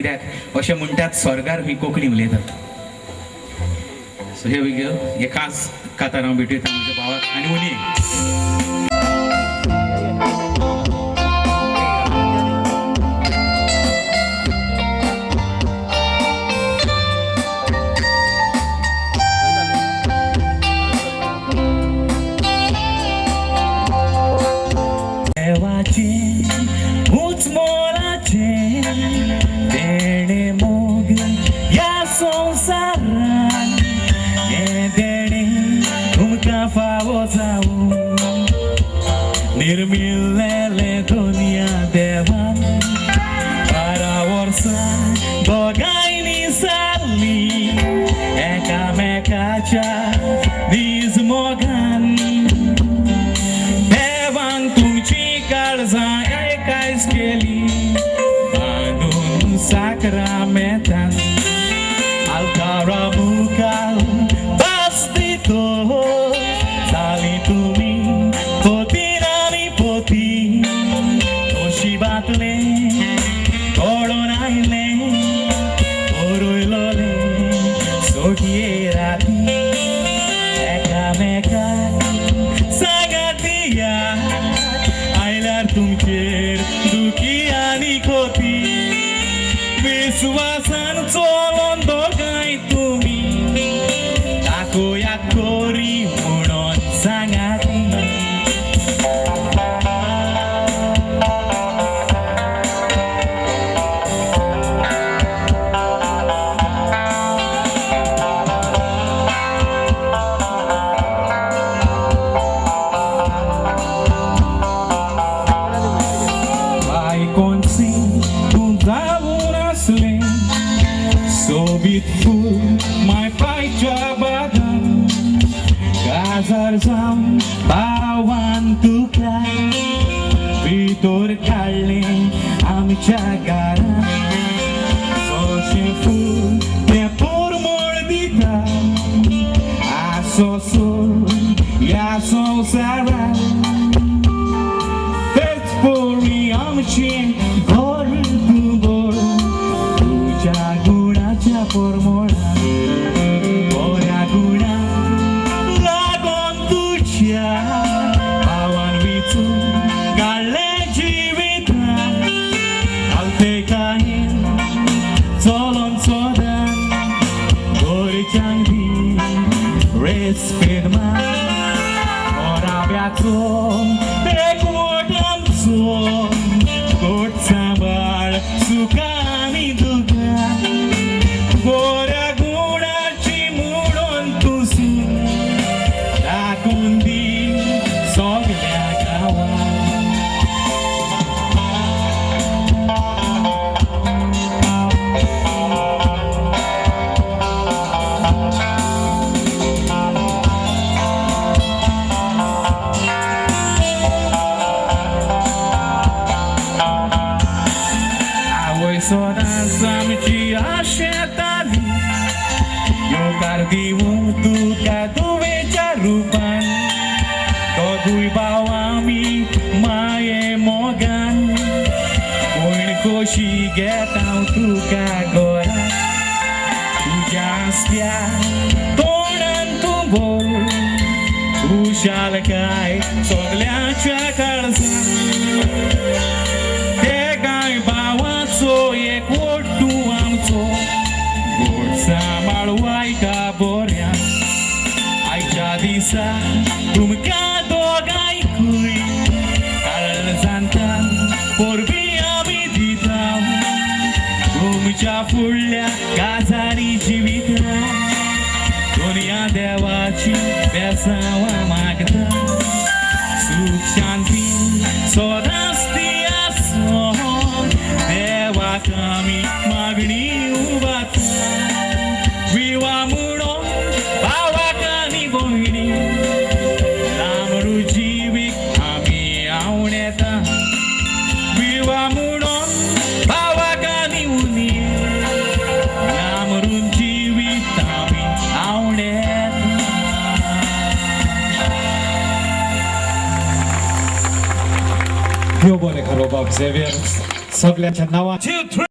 कित्याक अशें म्हणटात स्वर्गार ही कोंकणी उलयतात. सो हे we go. हे खास कातार हांव भेटयता म्हज्या भावाक आनी उनी. देवाचे उंच मोलाचे देणे मोग ह्या संवसारान, हें देणें तुमकां फावो जावं. निर्मिल्लेले दुनिया देवान, 12 वर्सां दोगांयनी सारली एकामेकाच्या नीज मोगान. देवान तुमची काळजां एकायच केली बांदून साक्रामेंतान. आल्तारा मुखार भास दितो जाली तुमी पती आनी पती. नशिबांतलें घडोवन आयलें बरयलोलें सोडये राती. एकामेकाक सांगात दियात, आयल्यार तुमचेर दुखी आनी खोती. विस्वासान चलोन दोगांय तुमी दाखोयात खरी म्हणून सांगाती. बायकोनसी तूं जावन आसलें सोबीत फूल माय पायच्या बागान. काजार जावन भावान तुका भितर काडलें आमच्या घरान. सोशें फूल तें परमळ दिता आसो ह्या संवसारान. तेच परी आमचें घर तूं भर तुज्या गुणाच्या परमळान. बऱ्या गुणा लागोन तुज्या भावान विचून काडलें जिवितान. आलते कांय चलोन सदां घरच्यांक दी रेस्पेद मान. घराब्याचो एकवट आमचो गोड सांबाळ सुखानी दुखान. बऱ्या गुणाची म्हणून तूं सून दाखोवन दी सगळ्या गांवान. आवय सदांच आमची आशेताली येवकार दिवूंक तुका धुवेच्या रुपान. दोगूय भाव आमी माये मोगान भयण खोशी घेता तुका घरा. तुज्या आसत्या तोंडान तूं बोल खुशालकाय सगळ्याच्या काळजान. तेगाय भावाचो एक वट्टू आमचो गोड सांबाळ वायटा बऱ्या. आयच्या दिसा तुमकां दोगांयकूय काळजांतल्यान परबीं आमी दिता. तुमच्या फुडल्या काजारी जिविता दुनिया देवाची बेसांवां मागता. सुख शांती सदांच ती आसों, देवाक आमी मागणी उबाता. विवा म्हणून भावाक आनी भयणी लांबडू जिवीत आमी आवणेता. विवा म्हणून भावाक आनी उनी लांबडू जिवीत आमी आवणेता. देव बरें करूं बाब झेवियर सगळ्यांच्या नांवान. 2, 3.